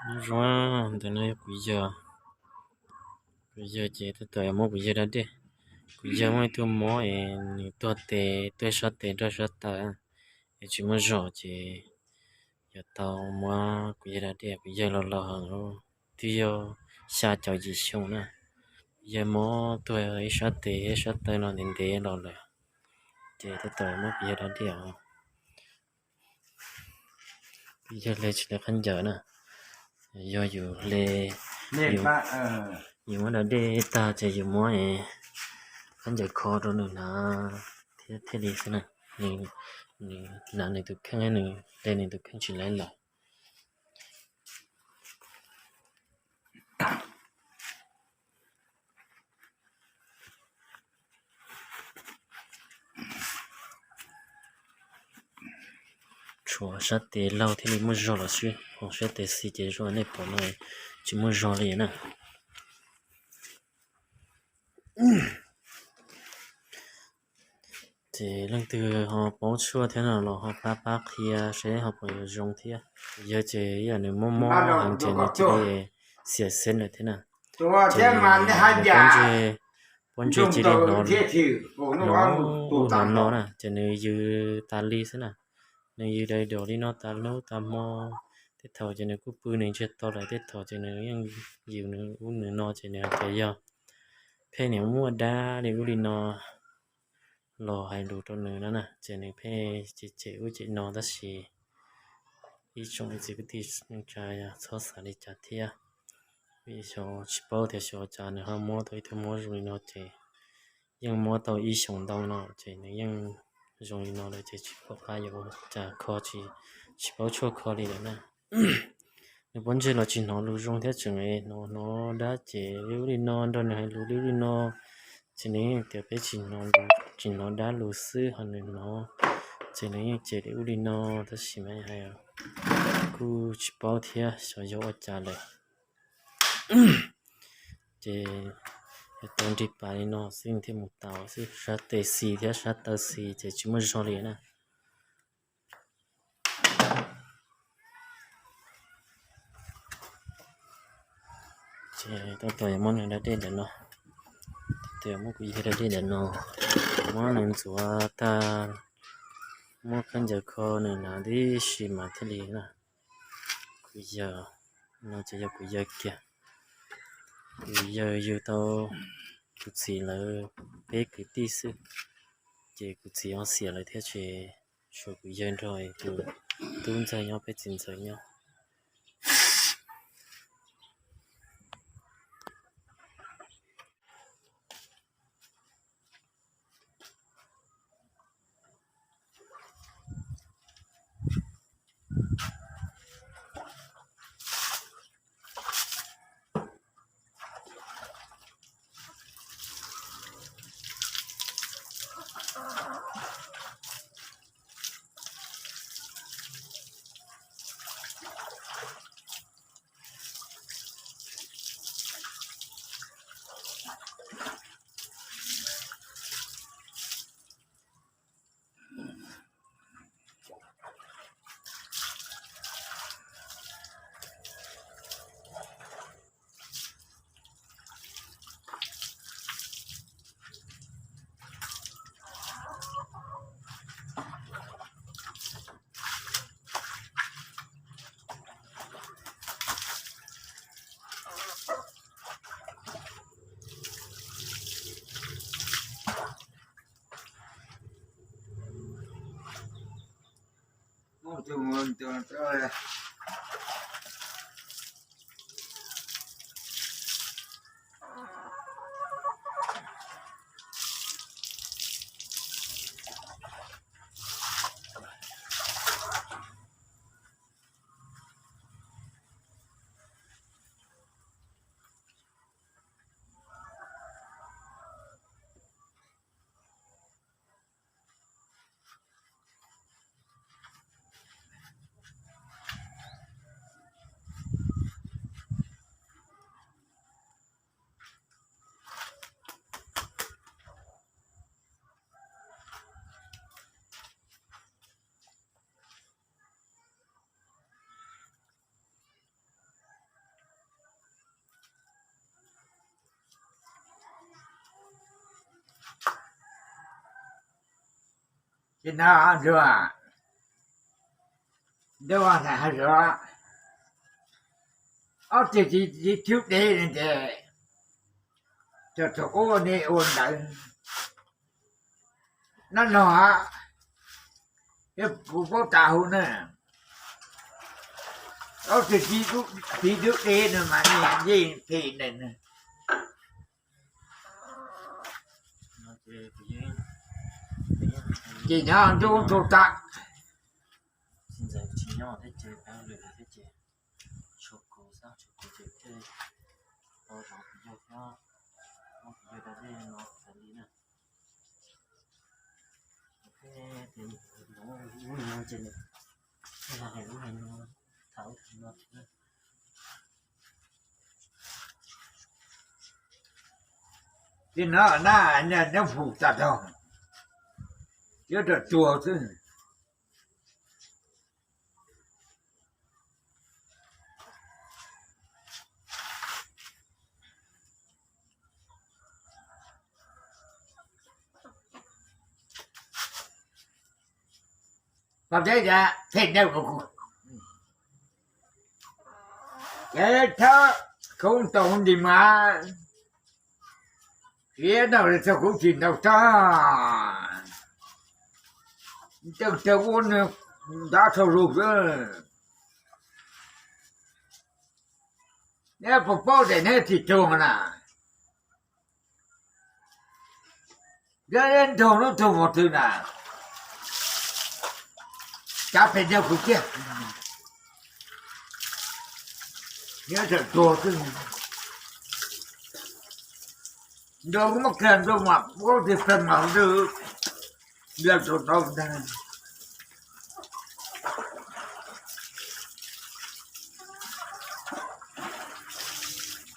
Nyob zoo, ntawm no yog kuv yawg. Kuv yawg ces tab tom yuav muab kuv yawg da dej. Kuv yawg muaj ib tug mob es nws tuag tes, tuag sab tes nrog sab taw, es tsis muaj zog ces yuav tau muab kuv yawg da dej. Kuv yawg los laus heev, twb yog xya caum yim xyoo na. Kuv yawg mob tuag ib sab tes, ib sab taw no ntev ntev los lawm, ces tab tom muab kuv yawg da dej os. Kuv yawg hle tsis tau khaub ncaws na. Yog yus hle, yus muab da dej tag ces yus muab khaub ncaws kho rau nws hnav thiab thiaj li xwb na. Nws hnav nws tus kheej, nws hle nws tus kheej tsis laib lawm. Tshuav sab tes laug thiaj li muaj zog los xwb, ho sab tes xis ces zoo nej pom no tsis muaj zog li na. Ces leej twg ho paub tshuaj thiab no los ho pab pab qhia seb ho puas yuav zoo thiab. Yog ces ib yam nws mob mob heev ces nws cia li xiam xeeb lawm thiab na. Ces nws pob ntseg, pob ntseg cia li hnov, hnov ub hnov no na, ces nws yws tas li xwb na. Nws yws dai dos li no tas hnub tas hmo. Tej thaum ces nws kuj pw nws ntsiag to lawm, tej thaum ces nws yeej yws nws ub nws no ces nws hais tias yog pheej niam muaj dab li ub li no los hais lus rau nws no na, ces nws pheej cem cem ub cem no tab sis ib tsoom ib txiv kwv tij neej tsa txhob xav li cas thiab. Vim xyov tsis paub tias xyov cas nws ho muab tau ib tug mob zoo li no ces yeej muab tau ib xyoos ntau no ces nws yeej zoo li no lawm ces tsis pom qab yuav ua cas kho tsis, tsis paub tshuaj kho li lawm na. Nws pob ntseg los tsis hnov lus zoo thiab tseem hnov hnov dab ces li ub li no nrog nws hais lus li ub li no. Ces nws yeej tias peb tsis hnov lus, tsis hnov dab lus xwb ho nws hnov, ces nws yeej cem li ub li no, tab sis mas hais kuj tsis paub thiab xyov yog ua cas lawm. Ces yog tau nrig pas li no xwb thiaj mus tau xwb, sab tes xis thiab sab taw xis ces tsis muaj zog li na. Ces tab tom yuav muab nws da dej ntawm no, tab tom muab kuv yawg da dej ntawm no, muab nws ntxuav tag, muab khaub ncaws kho nws hnav tib si mas thiaj li na. Kuv yawg no ces yog kuv yawg kiag. Kuv yawg yug tau kuv txiv lawv peb kwv tij xwb, ces kuv txiv ho xiam lawm thiab ces tshuav kuv yawg nrog tus tub ntxawg nyob, peb txiv ntxawm nyob. Ces no ntsuag, ntsuag hais tias ob tug txiv tub dev no ces txog thaum ub nej ua ntawd no no, yog kuv paub tas huv na, ob tug txiv tub dev no mas nej yeej phem ntawm no. Ces nyob ntuj tug tas. Ces no na, nyob hum tas rau, yuav ras tsuag xwb. Pab peb cas phem nyob kuv, ces thab khoob tau nti mas, siab no txog kuv tsis ntau tag, teej tau ua nws ntab txhua lus xwb. Neb puas paub tias neb tsis tuag na? Yog neb nrog lub tug mus twg na, cav pem nyob kuv kiag, nyob tawm tuag xwb. Nrog kuv muab kiag nrog mas muab tis pes mas ntws, nrog tus no ntag.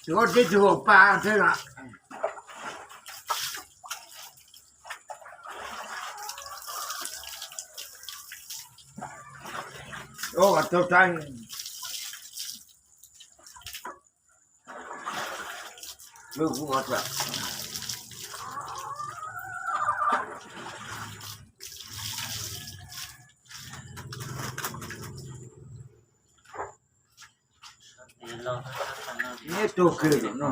Tus ob tib tug pa thiab no. Ua tau saib lub kuv ua tau. Neb tuag kiag no,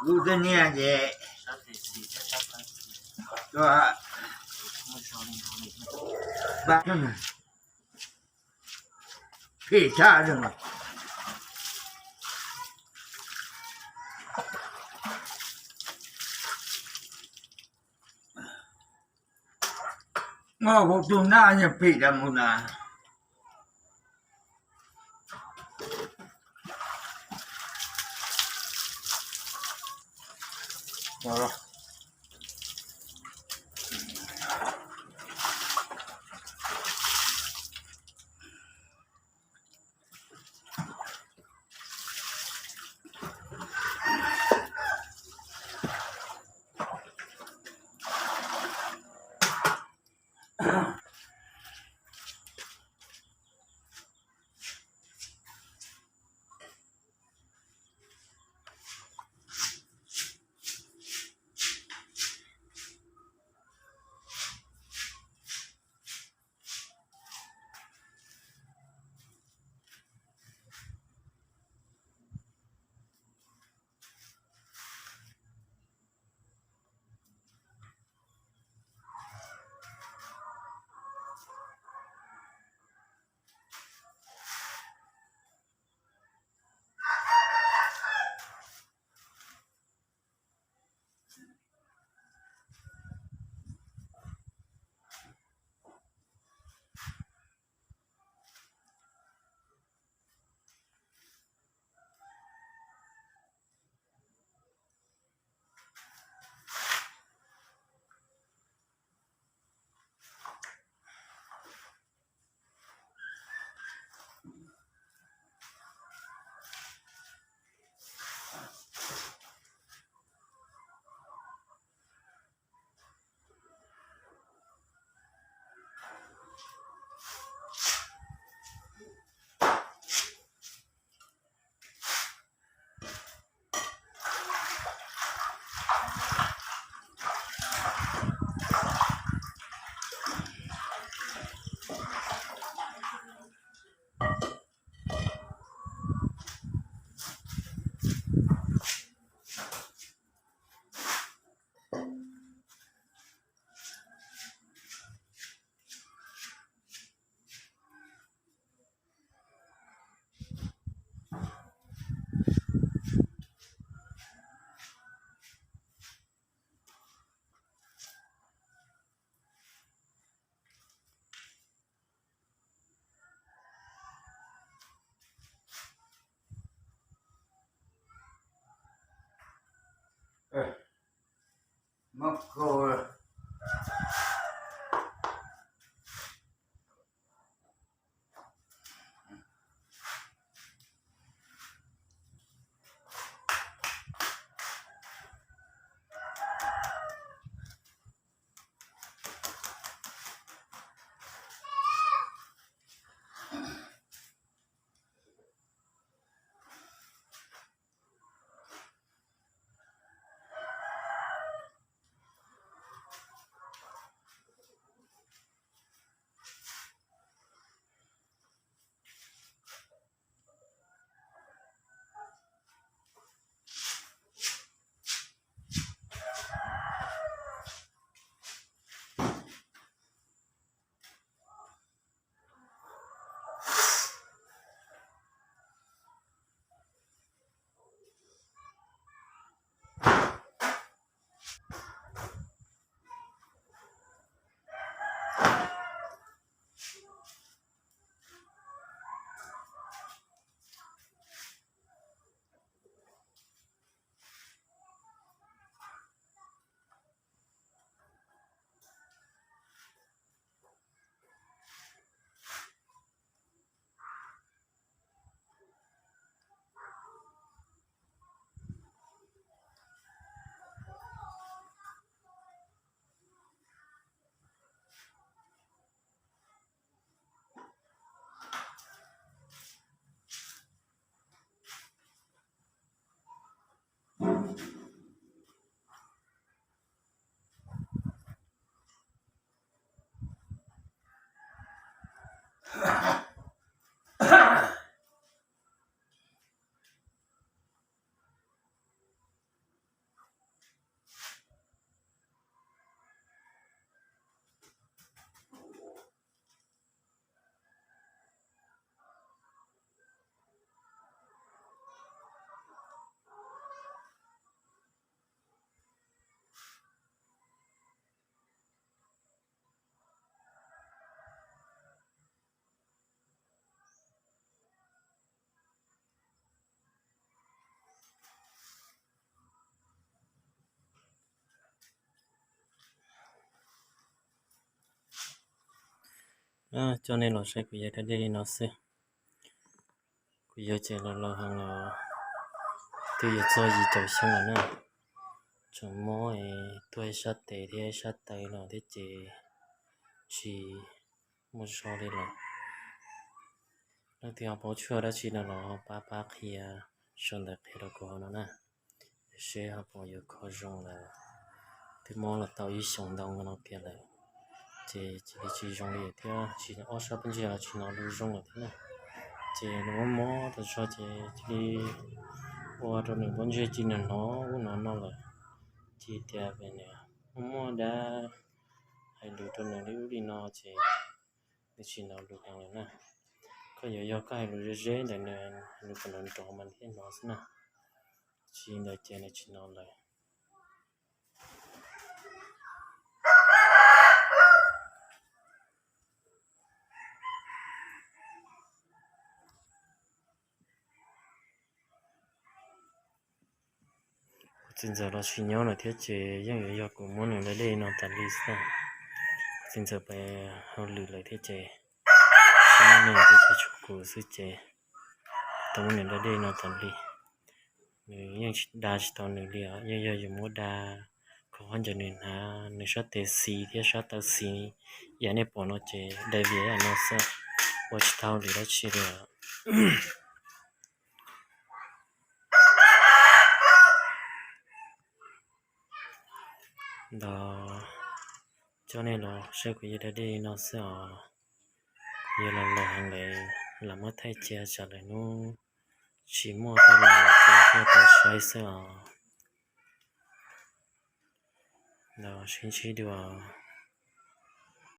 lub tej niag ces phem tshaj li. Muaj hauv tus nab yog phem tas mus na. Coj nej los saib kuv yawg da dej li no xwb. Kuv yawg ces los laus heev los twb yuav txog yim caum xyoo lawm na. Tseem mob, tuag ib sab tes thiab ib sab taw los thiab ces tsis muaj zog li lawm. Leej twg ho paub tshuaj dab tsi no los pab pab qhia, sau ntawv qhia rau kuv hauv no na, seb ho puas yuav kho zoo lawm. Twb mob los tau ib xyoos ntau no kiag lawm, ces cia li tsis zoo li thiab, tsis, ob sab pob ntseg los tsis hnov lus zoo lawm thiab na. Ces nws mob mob tas zog ces cia li ua rau nws pob ntseg cia li hnov ub hnov no lawm. Ces tias nws muaj muaj dab hais lus rau nws li ub li no ces nws tsis hnov lus heev lawm na. Koj yuav yog koj hais lus ze ze ntawm nws, hais lus kom nrov nrov mas nws thiaj hnov xwb na. Tsis li ntawd ces nws tsis hnov lawm. Kuv txiv ntxawm los tsis nyob lawm thiab ces yeej yuav yog kuv muab nws da dej no tas li xwb. Kuv txiv ntxawm pem hauj lwm lawm thiab ces tsis muaj neeg thiab ces tshuav kuv xwb ces tau muab nws da dej no tas li. Nws yeej da tsis tau nws li os, yeej yog yus muab da, kho khaub ncaws nws hnav, nws sab tes xis thiab sab taw xis, yam nej pom no ces dai vias yam no xwb, ua tsis tau lwm dab tsi li os. Ntawd coj nej los saib kuv yawg da dej no xwb os. Kuv yawg los laus heev lawm, lam muab thaij cia tsam lawm hnub tsis muaj tej los ces thiaj tau saib xwb os. Ntawd sib ntsib dua.